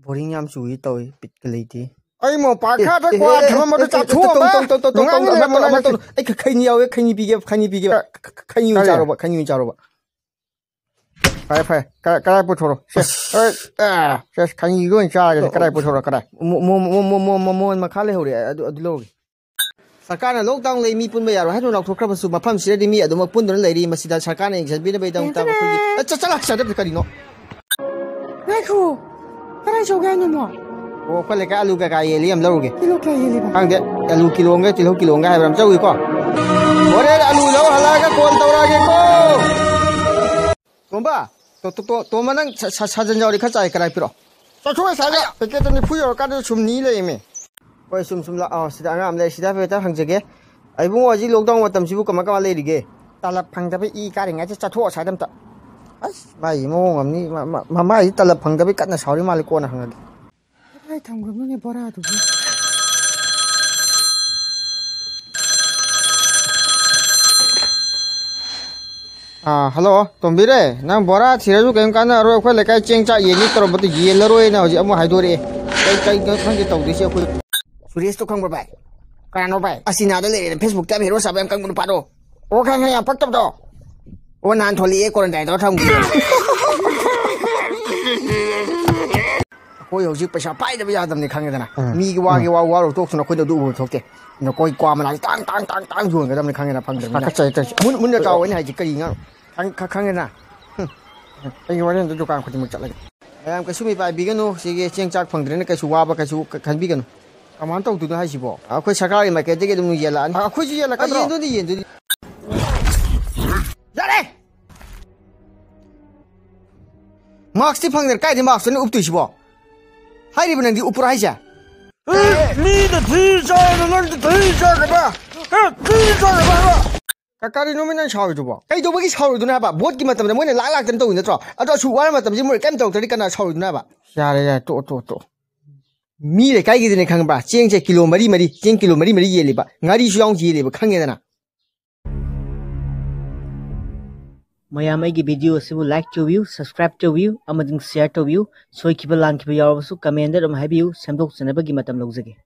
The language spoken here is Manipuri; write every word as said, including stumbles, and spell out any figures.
ꯕꯣꯔꯤꯡ ꯌꯥꯝ ꯆꯨꯏ ꯇꯧꯏ, ꯕꯤꯠꯀ ꯂꯩꯇꯦ꯫ ꯑꯩ ꯃꯣꯝꯄꯥꯛ ꯈꯥꯗ ꯀ꯭ꯋꯥ ꯊꯝꯃꯝꯕꯗꯣ ꯆꯥꯊꯣꯛꯑꯝꯃ꯫ ꯇꯧ, ꯇꯧ, ꯇꯧ, ꯇꯧ, ꯅꯨꯡꯉꯥꯏꯅꯤ ꯇꯧ, ꯂꯩꯔꯝꯃꯣ ꯅꯪ ꯇꯧ, ꯅꯪ ꯇꯧ꯫ ꯑꯩ ꯈ-, ꯈꯩꯅꯤ ꯌꯥꯎꯋꯦ, ꯈꯩꯅꯤ ꯄꯤꯒꯦ, ꯈꯩꯅꯤ ꯄꯤꯒꯦ꯫ ꯈ-, ꯈ-, ꯈ-, ꯈꯩꯅꯤ ꯑꯣꯏꯅ ꯀꯔꯤ? ꯆꯥꯔꯣꯕ, ꯈꯩꯅꯤ ꯑꯣꯏꯅ ꯆꯥꯔꯣꯕ꯫ ꯐꯔꯦ, ꯐꯔꯦ꯫ ꯀ-, ꯀꯗꯥꯏ ꯄꯨꯊꯣꯔꯛꯑꯣ? ꯁꯦ, ꯑꯁ꯫ ꯑ, ꯑ, ꯁꯦ, ꯈꯩꯅꯤꯗꯣ ꯑꯣꯏꯅ ꯆꯥꯔꯁꯦ꯫ ꯀꯗꯥꯏ ꯄꯨꯊꯣꯔꯛꯑꯣ, ꯀꯗꯥꯏ? ꯃꯣ-, ꯃꯣ-, ꯃꯣ-, ꯃꯣ-, ꯃꯣ-, ꯃꯣ-, ꯃꯣꯟ ꯃꯈꯥ ꯂꯩꯍꯧꯔꯦ꯫ ꯑꯗꯨ, ꯑꯗꯨ ꯂꯧꯔꯒꯦ꯫ ꯁꯔꯀꯥꯔꯅ ꯂꯣꯛꯗꯥꯎꯟ ꯂꯩ, ꯃꯤ ꯄꯨꯟꯕ ꯌꯥꯔꯣꯏ ꯍꯥꯏꯗꯨꯅ ꯂꯥꯎꯊꯣꯛꯈ꯭ꯔꯕꯁꯨ, ꯃꯐꯝꯁꯤꯗꯗꯤ ꯃꯤ ꯑꯗꯨꯃꯛ ꯄꯨꯟꯗꯨꯅ ꯂꯩꯔꯤ꯫ ꯃꯁꯤꯗ ꯁꯔꯀꯥꯔꯅ ꯌꯦꯡꯁꯤꯟꯕꯤꯅꯕꯒꯤꯗꯃꯛꯇ ꯃꯈꯣꯏꯒꯤ, ꯑꯦ, ꯆꯠ-, ꯆꯠꯂ, ꯁꯥꯏꯗꯞꯇ ꯀꯔꯤꯅꯣ? ꯉꯥꯏꯈꯣ, ꯀꯗꯥꯏ ꯆꯧꯒꯦ ꯍꯥꯏꯅꯣ, ꯃꯣ? ꯑꯣ, ꯑꯩꯈꯣꯏ ꯂꯩꯀꯥꯏ ꯑꯂꯨ ꯀꯩꯀꯥ ꯌꯦꯜꯂꯤ, ꯌꯥꯝ ꯂꯧꯔꯨꯒꯦ꯫ ꯀꯤꯂꯣ ꯀꯌꯥ ꯌꯦꯜꯂꯤꯕ? ꯈꯪꯗꯦ, ꯑꯂꯨ ꯀꯤꯂꯣ ꯑꯃꯒ ꯇꯤꯜꯍꯧ ꯀꯤꯂꯣ ꯑꯃꯒ ꯍꯥꯏꯕ꯭ꯔꯥ ꯑꯃ ꯆꯧꯏꯀꯣ꯫ ꯍꯣꯔꯦꯟ ꯑꯂꯨ ꯂꯧ ꯍꯜꯂꯛꯑꯒ ꯀꯣꯜ ꯇꯧꯔꯛꯑꯒꯦꯀꯣ꯫ ꯇꯣꯝꯕ, ꯇꯣ-, ꯇꯣ-, ꯇꯣ-, ꯇꯣꯝꯕ, ꯅꯪ ꯁ-, ꯁ-, ꯁꯥꯖꯟ ꯌꯥꯎꯔꯤ, ꯈꯔ ꯆꯥꯏ, ꯀꯗꯥꯏ ꯄꯤꯔꯣ? ꯆꯠꯊꯣꯛꯑꯦ, ꯁ꯭ꯋꯥꯏꯗ ꯑꯌꯥ! ꯄꯦꯀꯦꯠꯇ ꯅꯤꯐꯨ ꯌꯧꯔꯀꯥꯟꯗ ꯁꯨꯝ ꯅꯤ ꯂꯩꯔꯝꯃꯦ꯫ ꯍꯣꯏ, ꯁꯨꯝ, ꯁꯨꯝ ꯂꯥꯛꯑꯣ, ꯁꯤꯗ ꯑꯉꯥꯡ ꯑꯃ ꯂꯩ, ꯁꯤꯗ ꯍꯥꯏꯐꯦꯠꯇ ꯍꯪꯖꯒꯦ꯫ "ꯑꯩ ꯏꯕꯨꯡꯉꯣ, ꯍꯧꯖꯤꯛ ꯂꯣꯛꯗꯥꯎꯟ ꯃꯇꯝꯁꯤꯕꯨ ꯀꯃꯥꯏ, ꯀꯃꯥꯏ ꯂꯩꯔꯤꯒꯦ?" ꯇꯂꯞ ꯐꯪꯗꯕꯩ ꯏ ꯀꯥꯔꯤꯉꯩꯗ ꯆꯠꯊꯣꯛꯑꯣ, ꯁ꯭ꯋꯥꯏꯗ ꯑꯝꯇ꯫ ꯑꯁ, ꯃꯥꯒꯤ ꯃꯑꯣꯡ ꯑꯃꯅꯤ, ꯃ-, ꯃ-, ꯃꯃꯥꯏꯁꯤ ꯇꯂꯞ ꯐꯪꯗꯕꯩ ꯀꯟꯅ ꯁꯥꯎꯔꯤ ꯃꯥꯜꯂꯦ, ꯀꯣꯟꯅ ꯍꯪꯉꯒꯦ꯫ ꯀꯗꯥꯏ ꯊꯝꯈ꯭ꯔꯕꯅꯣꯅꯦ ꯕꯣꯔꯥꯗꯨꯕꯨ? ꯑꯥ, ꯍꯜꯂꯣ, ꯇꯣꯝꯕꯤꯔꯦ, ꯅꯪ ꯕꯣꯔꯥ ꯊꯤꯔꯁꯨ ꯀꯔꯤꯝ ꯀꯥꯟꯅꯔꯣꯏ꯫ ꯑꯩꯈꯣꯏ ꯂꯩꯀꯥꯏ ꯆꯦꯡ ꯆꯥꯛ ꯌꯦꯟꯅꯤ ꯇꯧꯔꯝꯕꯗꯨ ꯌꯦꯜꯂꯔꯣꯏꯅ ꯍꯧꯖꯤꯛ ꯑꯃꯨꯛ ꯍꯥꯏꯗꯣꯔꯛꯑꯦ꯫ ꯀꯩ, ꯀꯩꯅꯣ ꯈꯪꯗꯦ ꯇꯧꯗꯣꯏꯁꯦ ꯑꯩꯈꯣꯏ꯫ ꯁꯨꯔꯦꯁꯇꯣ ꯈꯪꯕ꯭ꯔꯣ ꯚꯥꯏ? ꯀꯅꯥꯅꯣ ꯚꯥꯏ? ꯑꯁꯤꯅꯥꯗ ꯂꯩꯔꯦꯅ, Facebook-ꯇ ꯌꯥꯝ ꯍꯦꯔꯣ ꯁꯥꯕ ꯌꯥꯝ ꯀꯟꯕ ꯅꯨꯄꯥꯗꯣ꯫ ꯑꯣ, ꯈꯪꯉꯦ, ꯌꯥꯝ ꯄꯛꯇꯕꯗꯣ꯫ ꯑꯣ, ꯅꯍꯥꯟ ꯊꯣꯛꯂꯛꯑꯦ, quarantine ꯇꯧꯔ ꯊꯝꯈꯤꯕꯗꯣ꯫ ꯑꯩꯈꯣꯏ ꯍꯧꯖꯤꯛ ꯄꯩꯁꯥ ꯄꯥꯏꯗꯕ ꯌꯥꯗꯕꯅꯤ ꯈꯪꯉꯦꯗꯅ꯫ ꯎꯝ꯫ ꯃꯤꯒꯤ ꯋꯥꯒꯤ ꯎꯝ꯫ ꯋꯥ ꯋꯥꯔꯧ ꯇꯣꯛꯁꯅꯨ, ꯑꯩꯈꯣꯏꯗ ꯑꯗꯨ ꯎꯕ ꯊꯣꯛꯇꯦ꯫ ꯅꯈꯣꯏ ꯀ꯭ꯋꯥ ꯃꯅꯥꯁꯦ ꯇꯥꯡ, ꯇꯥꯡ, ꯇꯥꯡ, ꯇꯥꯡ ꯌꯣꯟꯒꯗꯕꯅꯤ ꯈꯪꯉꯦꯗꯅ, ꯐꯪꯗ꯭ꯔꯕꯅꯤꯅ꯫ ꯍꯥꯀꯠꯆꯩ, ꯍꯥꯀꯠꯆꯩ꯫ ꯃꯨꯟ-, ꯃꯨꯟꯅ ꯇꯥꯎ, ꯑꯩꯅ ꯍꯥꯏꯁꯦ ꯀꯔꯤ ꯉꯥꯡ-, ꯈꯪ-, ꯈꯪ-, ꯈꯪꯉꯦꯗꯅ? ꯍꯨꯝ꯫ ꯑꯩꯒꯤ ꯋꯥꯔꯦꯡꯗꯣ ꯗꯨꯀꯥꯟ ꯈꯨꯗꯤꯡꯃꯛ ꯆꯠꯂꯒꯦ꯫ ꯃꯌꯥꯝ ꯀꯩꯁꯨ ꯃꯤꯄꯥꯏꯕꯤꯒꯅꯨ, ꯁꯤꯒꯤ ꯆꯦꯡ ꯆꯥꯛ ꯐꯪꯗ꯭ꯔꯦꯅ ꯀꯩꯁꯨ ꯋꯥꯕ ꯀꯩꯁꯨ ꯈ-, ꯈꯟꯕꯤꯒꯅꯨ꯫ ꯀꯃꯥꯏꯅ ꯇꯧꯗꯣꯏꯅꯣ ꯍꯥꯏꯁꯤꯕꯣ? ꯑꯩꯈꯣꯏ ꯁꯔꯀꯥꯔꯒꯤ ꯃꯥꯏꯀꯩꯗꯒꯤ ꯑꯗꯨꯝ ꯌꯦꯜꯂꯛꯑꯅꯤ꯫ ꯑ, ꯑꯩꯈꯣꯏꯁꯨ ꯌꯦꯜꯂꯛꯀꯗ꯭ꯔꯣ? ꯑ, ꯌꯦꯟꯗꯣꯏꯅꯤ, ꯌꯦꯟꯗꯣꯏꯅꯤ꯫ ꯌꯥꯔꯦ! ꯃꯥꯛꯁꯇꯤ ꯐꯪꯗ꯭ꯔꯦ, ꯀꯥꯏꯗꯩ ꯃꯥꯛꯁꯇꯨꯅ ꯎꯞꯇꯣꯏꯁꯤꯕꯣ? ꯍꯥꯏꯔꯤꯕ ꯅꯪꯗꯤ ꯎꯞꯄ꯭ꯔꯣ ꯍꯥꯏꯁꯦ? ꯑꯦ, ꯃꯤꯅ ꯊꯤ ꯆꯥꯏꯅ ꯅꯪꯗꯤ ꯊꯤ ꯆꯥꯒꯗ꯭ꯔꯥ? ꯑꯦ, ꯊꯤ ꯆꯥꯒꯗ꯭ꯔꯥ ꯍꯥꯏꯕ? ꯀ-, ꯀꯔꯤꯅꯣꯃꯤ ꯅꯪ ꯁꯥꯎꯔꯤꯗꯨꯕꯣ? ꯀꯩꯗꯧꯕꯒꯤ ꯁꯥꯎꯔꯤꯗꯨꯅꯣ ꯍꯥꯏꯕ? ꯚꯣꯠꯀꯤ ꯃꯇꯝꯗ ꯃꯣꯏꯅ ꯂꯥꯛ ꯂꯥꯛꯇꯅ ꯇꯧꯔꯤ ꯅꯠꯇ꯭ꯔꯣ? ꯑꯗꯣ ꯑꯁꯨꯛ ꯋꯥꯔ ꯃꯇꯝꯁꯤ ꯃꯣꯏꯅ ꯀꯩꯝ ꯇꯧꯔꯛꯇ꯭ꯔꯗꯤ ꯀꯅꯥ ꯁꯥꯎꯔꯤꯗꯨꯅꯣ ꯍꯥꯏꯕ? ꯌꯥꯔꯦ, ꯌꯥꯔꯦ, ꯇꯣꯛꯑꯣ, ꯇꯣꯛꯑꯣ, ꯇꯣꯛꯑꯣ꯫ ꯃꯤ ꯂꯩꯀꯥꯏꯒꯤꯗꯤꯅꯦ ꯈꯪꯕ꯭ꯔꯥ? ꯆꯦꯡꯁꯦ ꯀꯤꯂꯣ ꯃꯔꯤ ꯃꯔꯤ, ꯆꯦꯡ ꯀꯤꯂꯣ ꯃꯔꯤ ꯃꯔꯤ ꯌꯦꯜꯂꯤꯕ, ꯉꯥꯔꯤꯁꯨ ꯌꯥꯎꯅ ꯌꯦꯜꯂꯤꯕ, ꯈꯪꯉꯦꯗꯅ? ꯃꯌꯥꯝ ꯑꯩꯒꯤ video ꯑꯁꯤꯕꯨ like ꯇꯧꯕꯤꯌꯨ, subscribe ꯇꯧꯕꯤꯌꯨ ꯑꯃꯗꯤ share ꯇꯧꯕꯤꯌꯨ꯫ ꯁꯣꯏꯈꯤꯕ ꯂꯥꯟꯈꯤꯕ ꯌꯥꯎꯔꯕꯁꯨ comment ꯑꯗꯨꯝ ꯍꯥꯏꯕꯤꯌꯨ, ꯁꯦꯝꯗꯣꯛꯆꯅꯕꯒꯤ ꯃꯇꯝ ꯂꯧꯖꯒꯦ꯫